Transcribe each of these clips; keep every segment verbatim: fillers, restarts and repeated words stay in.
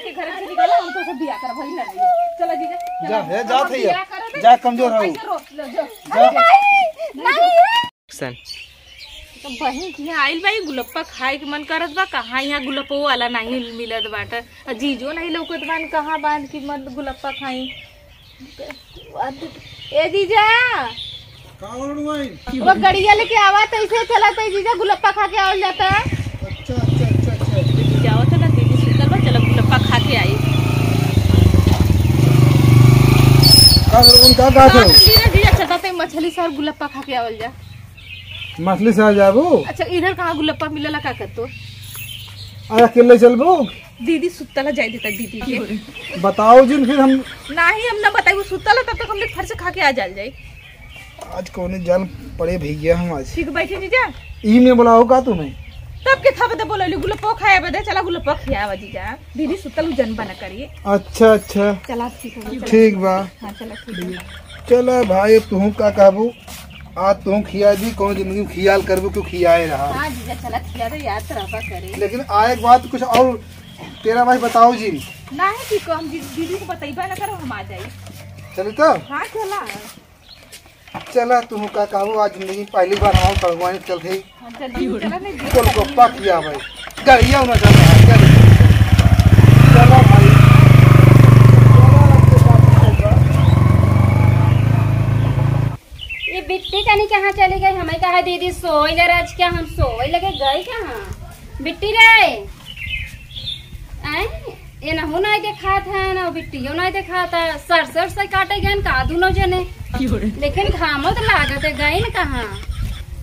के घर से निकलो, हम तो सब बिया कर भाई ना। चलो जीजा, चलो। जा, हे, जा, हम भैया। बिया करो तो जा, कमजोर हो। ऐसे रो, लो, जो। जा। नहीं, नहीं। सन। तो बहिन के यहाँ आइल बा, ई गुलप्पा खाए के मन करत बा, कहाँ यहाँ गुलप्पो वाला नहीं मिलत बाटे। आ जीजो नहीं लौकत बान, कहाँ बान की मत गुलप्पा खाई। ए जीजा, का हो रहा है? वो गड़िया लेके आवा, तो इसे चला, तो जीजा गुलप्पा खा के आवल जाता। अच्छा, अच्छा, अच्छा, अच्छा। जीजा आवत है ना, दीदी सुतल बा, चला गुलप्पा खा के आई। का हो रहा है? का, का हो? का लीना जीजा, चलता तो मछली सार गुलप्पा खा के आवल जा। मछली सार जाबू? अच्छा, इधर कहाँ गुलप्पा मिलेला, का करतो? अरे, अकेले चलबू? दीदी सुतला जाए देता दीदी के। बताओ जिन, फिर हम। नाही, हम ना बताई, वो सुतला, तब तक हम लोग फट से खा के आ जाल जाए। आज कौने जाल पड़े भैया हम आज। ठीक बैठे जीजा। ई में बुलाओ का तुम्हें? तब के था बदे बोला, गुलप्पो खाए बदे, चला गुलप्पो खियावा जीजा। दीदी सुतल जन बना करिए। अच्छा, अच्छा। चला ठीक है, चला। ठीक बा। हाँ, चला ठीक है। चला भाई, तू का कहबू? आज तू खिया दी, कौन जिंदगी में खियाल करबू, क्यों खियाए रहा? हाँ जीजा, चला खिया दे, याद तो रहबा करे। लेकिन आए के बाद कुछ और तेरा भाई बताओ जी। नाही, ठीक हो, हम दी-, दीदी को बतइबा ना करो, हम आ जाई। चली तो? हाँ, चला। चला, तू का कहबो, आज जिंदगी में पहली बार हम सड़ुआइन चल थे। हाँ, जल्दी चला, नहीं, गोलगप्पा खिया भाई। गाड़िया ना चल रहा है, चल। चला भाई। ये बिट्टी कनी कहाँ चली गई? हमें कहा दीदी सोई ले रह, क्या हम सोई लगे गई कहाँ? बिट्टी रे, आय, ये नहु नाई देखात है, ना बिट्टियो नाई देखात है। सरसों से काटे गए का दुनो जने। लेकिन घामो तो लागत है, गई न कहाँ?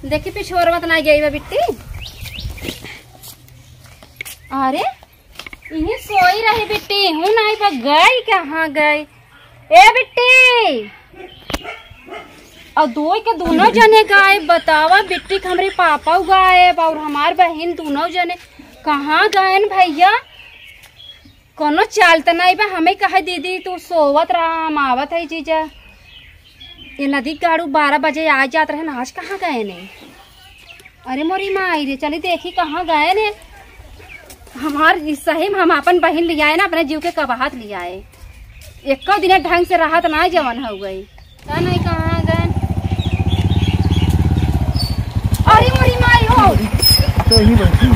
देखी पिछोर मत ना गई बा बिट्टी। अरे, इही सोई रही बिट्टी, हूँ नाई बा, गई कहाँ गई? ए बिट्टी, और दोई के दोनों जने गायब। बतावा बिट्टी के हमरे पापा गायब और हमार बहिन दोनों जने कहाँ गएन भैया? कोनो चाल त नाई बा। हमें कहे दीदी तू सोवत रहा, हम आवत है जीजा। ये नदी गाड़ू बारह बजे आ जात रहे ना, आज कहाँ गएन? अरे मोरी माई रे, चली देखी कहाँ गएन। हमार ई सही में हम आपन बहिन लियाए ना, अपने जीव के कबाहत लियाए। एको दिन ढंग से रहत ना जवन हो गई। का नहीं कहाँ गएन? अरे मोरी माई हो। तो ही बैठी।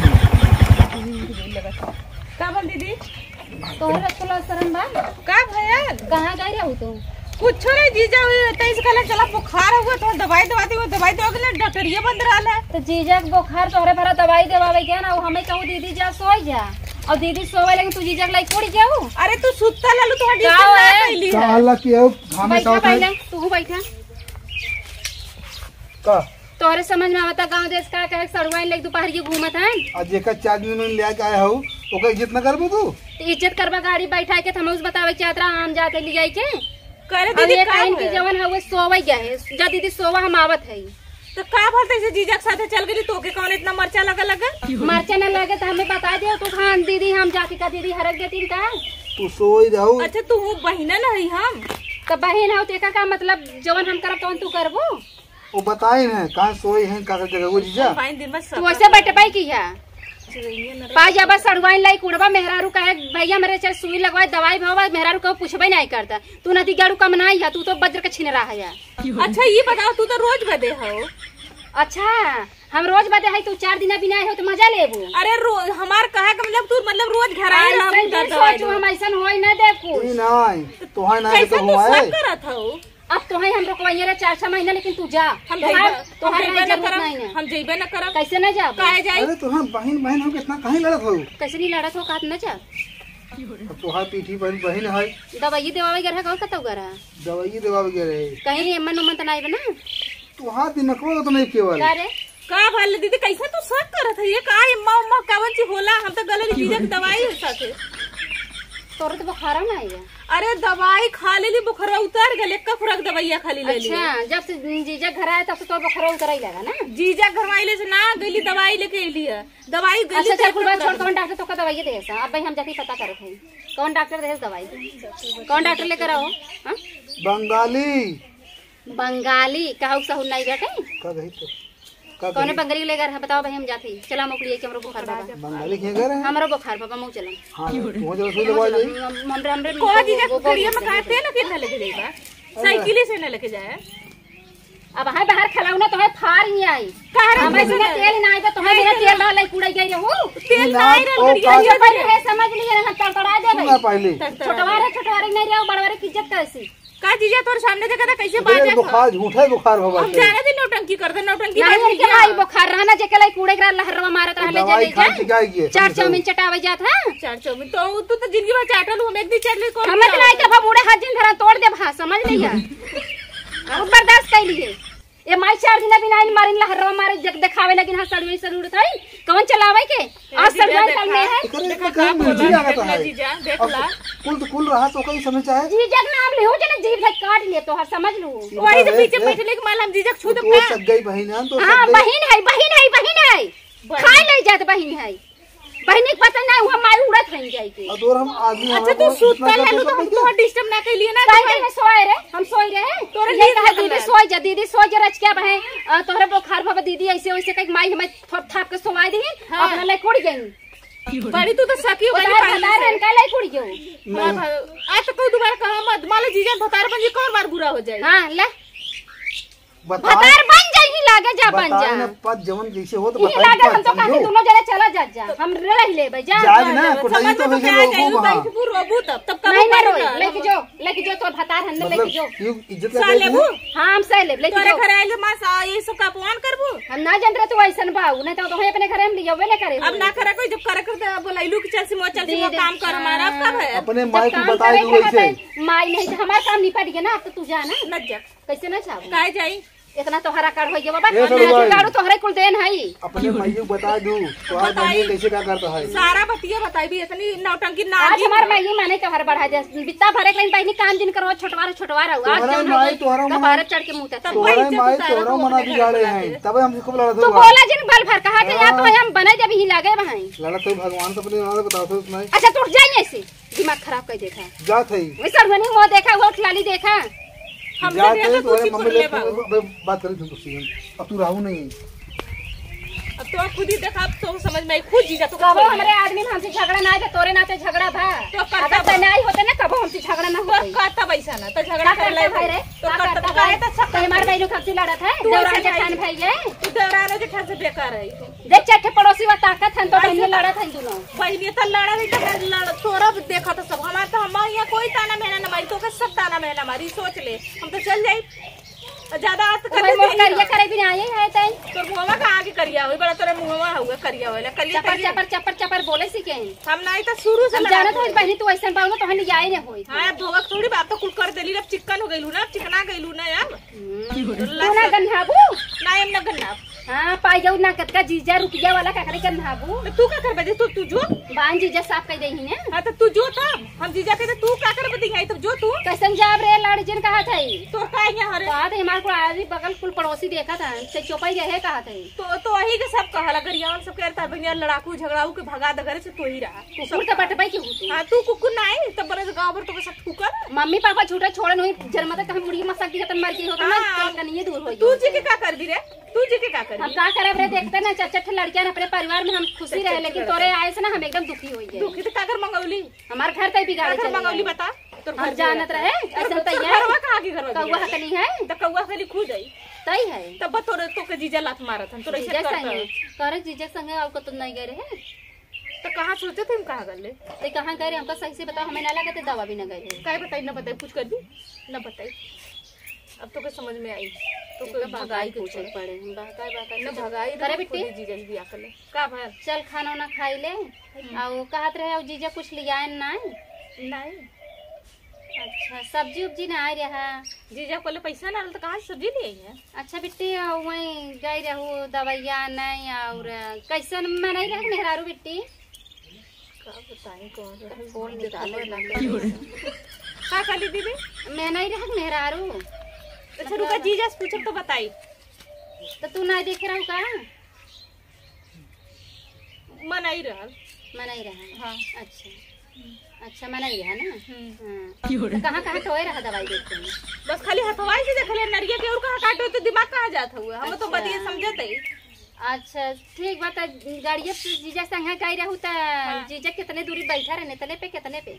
का बोल दीदी? तोहरे रसगुल्ला शरण बा? का भयल? कहाँ गई रहू तू? कुछो नहीं जीजा, हुई तैस कहले चला बुखार हुआ तो दवाई दवा दी, वो दवाई दवा के डॉक्टरिया बंद रहला। तो जीजा के बुखार तोहरे भरा दवाई देवावे गया ना, वो हमें कहू दीदी जा सोई जा, और दीदी सोवे लगी तू जीजा के लाई कुड़ी जाऊ। अरे तू सुत्ता लालू, तोहर का डिस्टर्ब ना है? कैली का है। हल्ला किया हो? घामे बैठा, सावत है। पहले तू बैठा। का? तोहरे समझ में आवता गाँव देश का कहे सड़ुआइन लेके दोपहर के घूमत हैं। आ जेकर चार दिन में ले आके आया हो, ओकर इज्जत न करबू तू? तो इज्जत करबा, गाड़ी बैठा के थमउस बतावे के चाहत रहा, हम जाते ले जाए के। करे अब दीदी ये का कहिन कि है? जवन हवे सोवे गए है, जा दीदी सोवा हम आवत है। तो का भल तैसे जीजा के साथे चल गई, तोके कौन इतना मरचा लगा लगा? मरचा न लगे तो हमें बता दियो तू, हाँ दीदी हम जाके का दीदी हरक देती का? तू सोई रहू। अच्छा तू हूँ बहिना नहीं हम? तो बहिन हो तो एकर का मतलब जवन हम करब तवन तू करबू? वो बताई ना, कहाँ सोई है, का कर जगह वो जीजा? भाई दिन भर तू सब ऐसे बैठे पाई की है? चिड़ैया न पा जाबा सड़ुआइन लाई कुड़बा मेहरारू कहे, "भैया मेरे चल सुई लगवाए, दवाई भवा," मेहरारू कहो पूछबे नहीं करता। तू नदी गाड़ू कम नहीं है, तू तो बज्र के छिन रहा है। अच्छा ये बताओ, तू तो रोज बदे हो। अच्छा हम रोज बदे है, तू चार दिन बिना आए हो तो मजा लेबू। अरे रोज हमार कहे का मतलब तू मतलब रोज घर आए अरे ना, सही उधर में दवाई सोचू, दो। हम ऐसन होई ना देबू। ई नहीं, तोहार ना कैसे तो तू हुआ है। शक करत हो? अब तोहे हम रोकवाइए रहे चार छह महीना, लेकिन तू जा। हम तोहार, जइबे, तोहार हम जइबे नहीं ना जरूरत करब, नहीं है। हम जइबे ना करब। कैसे ना जाब? काहे जाई? अरे तोहार बहिन, बहिन हम कितना कहीं लड़त हो? कैसे नहीं लड़त हो, कहत ना जा। अब तोहार पीठी बहिन, बहिन है। दवाई देवावे गए रहे, कहूँ कतौ गए रहे? दवाई देवावे गए रहे। कहीं नहीं अम्मन उम्मन तो नहीं बना? तोहार दिमाग में तो नहीं केवल। का रे? का भले दीदी, कैसे तू शक करत है? ये का अम्मा उम्मा कवन चीज होला? हम तो गले जीजा के दवाई है साथे। तोरे तो बुखारा ना आइया। अरे दवाई खा लेली, बुखारा उतर गले, एक्का खुराक दवाइया खाली ले ली। अच्छा, जब से जीजा घर आए तब से तोर बुखारा उतर ही लगा ना? जीजा घर आइले से ना गली दवाई लेके अइली है। दवाई गली अच्छा, चल, कुल बात छोड़, कौन डॉक्टर तोका दवाई दे सा? अब भाई हम जाके पता करत हई। कौन डॉक्टर दे दवाई? कौन डॉक्टर लेकर आओ? हाँ? बंगाली। बंगाली, कहू सहू नहीं बेटे? का कही तो? का कौने करी? बंगाली ले गए रहा, बताओ भाई, हम जाते ही। चला मोकली है कि हमरो बुखार बाबा। बंगाली के घर है? हमरो बुखार बाबा, मऊ चलन। हाँ, तू जरा सुई लगवा जाई। हम, हम, हमरे, हमरे को जीजा वो, वो, कुकरिया में वो, कहाँ तेल के धर लेके जाई बा? अरे। साइकिल से न लेके जाए। अब हाय बाहर खिलाऊ ना, तोहे फार ही आई। काहे रे हमें बिना तेल ना आइबे, तोहे बिना तेल डाल लाई, कूड़ा गई रहू। तेल ना, ना आई रे, ओ, लकड़िया का ये का पर है, समझ लिए ना, हम तड़तड़ा देबे। सुना पहले। छोटवारे, छोटवारे नहीं रहो, बड़वारे की इज्जत कैसी? का जीजा तोर सामने देखा था कैसे बात है? बुखार, झूठा ही बुखार भवा हम जाने दी नौटंकी कर दे, नौटंकी नहीं, कर इनके दिया। भाई बुखार रहना, जे के लाई कूड़े करा लहरवा मारत रहले, दवाई जने खा जाए। के क्या ये? चार चाउमीन चटावे जात, हाँ? चार चाउमीन तो तू तो जिंदगी भर चाटल, हम एक दिन चाट ले, कौन हम तो खावा? नहीं, तब हम उड़े हाथ जिन धरा तोड़ दे भा, समझ लिया। बहुत बर्दाश्त कर लिए। ए माई, चार दिन बिना आइन मारिन लहरवा मारे, जग देखावे लगिन, हाँ, सड़ुई सड़ुड़ थाई। कौन चलावे के? आज दीदी, सड़ुआ देखा, निकलने हैं। एकर देखा, एक का काम बोला, बुद्धि लागत देखला है। जीजा, अब देखला। कुल तो कुल रहा तो कहीं समझ आए। जीजा के नाम लियो, जने जीभ है काट ले तो हर समझ लो। ये वही तो बतावे, पीछे ए, बैठले के माल हम जीजा के छू तो देब का? सग गई बहिन है, तो हाँ, सग गई। बहिन है, बहिन है, बहिन है। बहिन। खाए ले जात बहिन है। बहिनी के पता नहीं, वहाँ माई उड़त रह जाई के। और तोर हम आदमी अच्छा, हमारे तू को सूत इतना कर ले, करते तो हम सब तोहर disturb ना कैलिए ना, काहे तो में सोए रे? हम सोई रहे। तोरे ये नींद कहा, लगल दीदी है। सोई जा, दीदी सोई जा, रच क्या बहे? अ, तोहरे बुखार भवा दीदी, ऐसे वैसे कहीं माई हमें थप थाप के सोवाई दी, हाँ। अपना ले कुड़ गई। बड़ी तू तो सकी हो गई उतार, पानी उतार से। इनका ले कुड़ गयो। हाँ, नहीं। भाई, आज तो कोई दोबारा कहा मत, मान लो जीजा भतार बन जी, कौन बार बुरा हो जाए? हाँ, ले। बताए, भतार बन जाई, लागे जा, बन बताए जा। न पद जवन जैसे हो तो ई बताए लागे, पद हम तो समझो। कहते दोनों जने चला जा, जा। हम रह लेबे, जा। जाए ना, समझ कोठाई में तो तो वैसे क्या लोगों जाई, को वहाँ। बैठ के रोबू तब, तब कबो नहीं, नहीं पानी रोई, ना, लेके हम जो, लेके जो तोर भतार हन, लेके मतलब, जो। ये इज्जत का सह लेबू? हाँ, हम सह लेब, लेके तोरे जो। घर आइल माँ सा, ये सब का अपमान करबू? हम ना जानत रहे तू ऐसन बाऊ, नहीं तो तोहे अपने घर में लियावे ले करे अब होई। ना करे कोई, जब करे करते अब बोलाइलू कि चल सी, वो चल सी, वो दीदी, काम कर हमारा, अब का हाँ। भय? अपने जब माई को काम बताए करे दो के वैसे। बताए, माई नहीं तो हमार काम निपट गया ना, अब तो तू जा ना। न जा। कैसे ना जाबू? काहे जाई? इतना तोहरा कर होइए बाबा। ए, सड़ुआ। काढ़ू तोहरे कुल देन हई। अपने माइयों को बता दू, तोहार बताई। बहिनी कैसे का करता है? सारा बतिया बताई भी, इतनी नौटंकी ना आज की हमार कर। माई माने तोहर बढ़ा दे। बित्ता भरे के लाइन बहिनी काम दिन करो, छोटवार, छोटवार हुआ। आज तोहरा जौन माई, हो, तोहरा मना, कपारे चढ़ के मुंह तक। तब तोहरा बोले माई, तोहरा मना बिगाड़े हैं, तब हम सबको लड़त तू हुआ। बोला जिन बल भर कहा थे, या तो हाँ। हम बने जब ही लागे बहन। लड़त हो भगवान से अपने नाम बताओ तो नहीं। अच्छा, तू उठ जाइए ऐसे। दिमाग खराब कर देता है। जात है। वही सड़ुआनी मुंह देखा, वो लाली देखा। हम जात है, तोहरे मम्मी ले बाबू। बात करी तुम तुझसे। अब तू रहू नहीं। अब तो खुद ही देखा, अब तो समझ में आई, खुद जीजा तो कबो हमरे आदमी में हमसे झगड़ा ना आए, तो तोरे नाते झगड़ा भा। तो करता अगर बा। नहीं होते ना, कबो हमसे झगड़ा ना तो होते। करता वैसा ना, तो झगड़ा का कर ले करता भाई रे? तो का करता करता भाई? भाई? तो सब तो हमारे भाई लोग हमसे लड़त है, तू दौरान ऐसे जेठान भाई। भाई है। तू दौरान जेठान से बेकार है तू। देख, चार ठे पड़ोसी वा ताकत हन, तो बहिनी लड़त हन दुनो। बहिनी तो लड़त है, तो लड़, तोरा भी देखा तो सब। हमार तो, हम यहाँ कोई ताना मेहना न मारी, तो के सब ताना मेहना मारी, सोच ले। हम तो चल जाई। ज्यादा आत कर भाई, ले मोर जाई करिया ना। करे भी ना आए है तई। तोर मुहवा का आगे करिया होई, बड़ा तोरे मुहवा हुआ करिया होला, करिया, चपर, करिया। चपर, चपर, चपर बोले सीखे हैं। हम नहीं तो शुरू से हम लड़ा जानत होई। बहिनी, तू ऐसन बाऊ ना, तो हम जाए नहीं होई। हाँ, अब धोवक थोड़ी बात तो कुल कर देली, अब चिकन हो गइलू ना, अब चिकना गइलू ना यार। हम्म। तू ना गन्हाबू? ना, हम ना गन्हाब। हाँ, पाई जाऊ ना कतका जीजा रुपया वाला का करे गन्हाबू? तो तू का करबे? तू, तू जो। बान जीजा साफ कर देही ने। हाँ, तो तू जो तब। हम जीजा के तो तू का करबे दिखाई तब जो तू। कैसन जाब रे लाड़ जिन कहा थे? तोर का यहाँ हरे? कहा थे हमारे को आदमी बगल कुल पड़ोसी देखा था, से चौपाई रहे कहा थे। तो, तो वही के सब कहला, गरियावन सब कहता, "बनिया लड़ाकू झगड़ाऊ के भगा द घरे से, तू ही रहा।" कुकुर तो बटबे के हूँ तू। हाँ, तू कुकुर ना आई, तब बने गाँव भर तो के सब कुकुर। मम्मी पापा झूठा छोड़न हुई, जन्म तक हम मुड़ी मसक दिया तब मर गई होता ना, हाँ। तो कनिए दूर हो तू जी के का कर दी रे? तू जी के का कर हम दी? का करब रे, देखते ना, चार चार ठे लड़कियां अपने परिवार में हम खुशी चार रहे, चार लेकिन लड़कियां। तोरे आए से ना हम एकदम दुखी हो गए। दुखी तो का कर मंगौली? हमार घर तई बिगाड़े का कर चले मंगौली आए। बता? तोर हम घर जानत बिगाड़े। रहे, तोर ऐसा घर तैयार। घरवा कहाँ के घरवा कौवा बिगाड़े? हकनी है? तो कौवा खाली खू जाई। तई है। तब तोरे, तो के जीजा लात मारत हन, तोरे जीजा ऐसे करता संगे, है। तोरे जीजा संगे और को तो नहीं गए रहे। तो कहाँ सोचे थे हम कहाँ गए ले? ते कहाँ गए रहे? हमका सही से बताओ, हमें ना लगा ते दवा भी ना गए रहे। काहे बताई, ना बताई, कुछ कर दी, ना बताई। अब तो के समझ में आई, तो के के भगाई के पूछे छोड़। पड़े, हम बहकाए, बहकाए ना के भगाई करे ना बिट्टी? खुद ही जीजा जी बियाह कर ले। का भर? चल खाना वाना खाई ले। हम्म। आ वो कहत रहे, और जीजा कुछ लियाए ना? नहीं। अच्छा, सब्जी उब्जी ना आए रहा? जीजा को ले पैसा ना रहल तो कहाँ से सब्जी ले आई है? अच्छा बिट्टी, वहीं गई रहू दवाइया नहीं, और कैसन में नहीं रह मेहरारू बिट्टी? का बताई, कौन रहे? फोन निकाले ना। का कहली दीदी? मैं नहीं रह मेहरारू। अच्छा, रुका, जीजा से पूछब तो बताई। तो तू नहीं देखे रहू का? मनई रहल। मनई रहल। हाँ। अच्छा। अच्छा, मनई रहा ना? हम्म। हाँ। तो कहाँ, कहाँ टोए रहा दवाई देखते हैं? बस खाली हथवाई से देख ले, नरिया के और कहाँ काटो तो दिमाग कहाँ जात हुआ? हम तो अच्छा। बतिया समझत है। अच्छा, ठीक बा, त गाड़िया से जीजा संगे गई रहू त हाँ। जीजा कितने दूरी बैठा रहने, तले पे, कितने पे?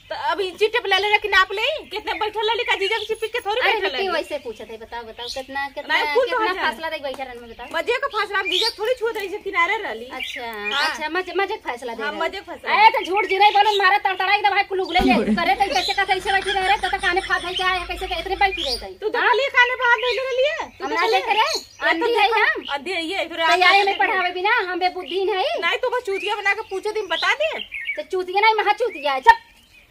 त अब इंची टेप ले ले रखी, नाप ले, कितने बैठल रहली का? जीजा के चिपक के थोड़ी अरे बैठल बिट्टी, रहली। वैसे पूछत है, बताओ, बताओ, कितना, कितना, नहीं, कुल तो कितना हजार। फासला देख बैठा रहने में, बताओ। मजे का फासला, हम जीजा थोड़ी छुअत रही से किनारे रहली। अच्छा, हाँ। अच्छा, मजे, मजे के फासला हाँ, देख। मजे के फासला। अरे, तो झूठ जिरई बोलन, मारा तड़तड़ा एकदम, भाई, कुल उगले ले। करे तो कैसे का, कैसे बैठी रह रहे, तो, तो काने फाद है क्या है, कैसे का इतने बैठी रह गई? तू तो हाँ? खाली काने पे हाथ धइले रहली है। तू हम तो ना खाली देख रहे, ये तो अंधी है देखो, हम। अंधी है, ये फिर तो आगे यार, से में देखो। पढ़ावे बिना, हम बेबुद्धि नहीं। नहीं, तो बस चूतिया बना के पूछे दिन बता दे। तो चूतिया नहीं, महा चूतिया है, चुप।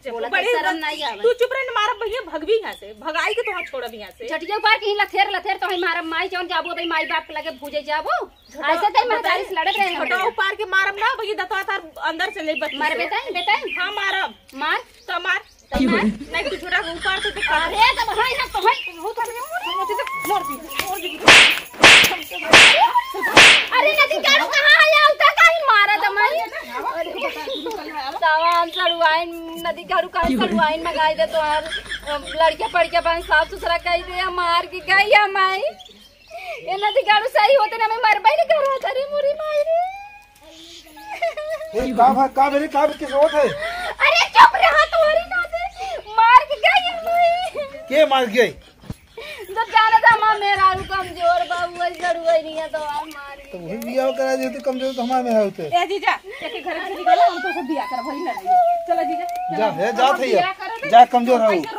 चुप, बोला बड़ी तो शर्म बस, नहीं आवे। तू चुप रह, न मारब भैया, भगबी यहाँ से, भगाई के तोहार छोड़ब यहाँ से। झटिया उपार के ही लथेर, लथेर तो है मारब माई, जौन जाबो भाई माई बाप के लगे भूजे जाबो। झटवा-, ऐसे कहीं महतारी से लड़त रहे हम। झटवा उपार के मारब ना, भैया दतवा तार अंदर से ले बत्तीस मरबे से। तई, बेटा? हाँ, मारब। मार। तो मार। तो मार। नहीं, तू झोरा के उपार से दिखा। अरे, तो भाई ना, तो भाई, बहुत मार दी, मार दी। अरे, नदी कारू कहाँ है? आओ, का काहे मारा था मारी? अरे, सामान सड़ुआइन, नदी कारू काहे सड़ुआइन मंगाई दे तो यार, लड़के पड़ के अपन साफ सुथरा कई दे, मार के गई है माई। ये नदी कारू सही होते ना, मैं मरबे नहीं कर रहा था रे, मोरी माई रे। ए, का भा-, का मेरे, का किस होत है? अरे चुप रहा, तोहरी ना दे, मार के गई है माई। के मार गई? जब जाना था हमार मेहरारू कमजोर बा, वही सड़ुआई नहीं है तो आप मार तो वही बियाह करा देते कमजोर तो हमारे में है होते। ए जीजा, एक घर से निकलो, हम तो सब बियाह कर वही लड़ाई। चलो जीजा, चलो। जा, ए, जा हम थैया। बियाह करो तो जा, कमजोर हो। ऐसे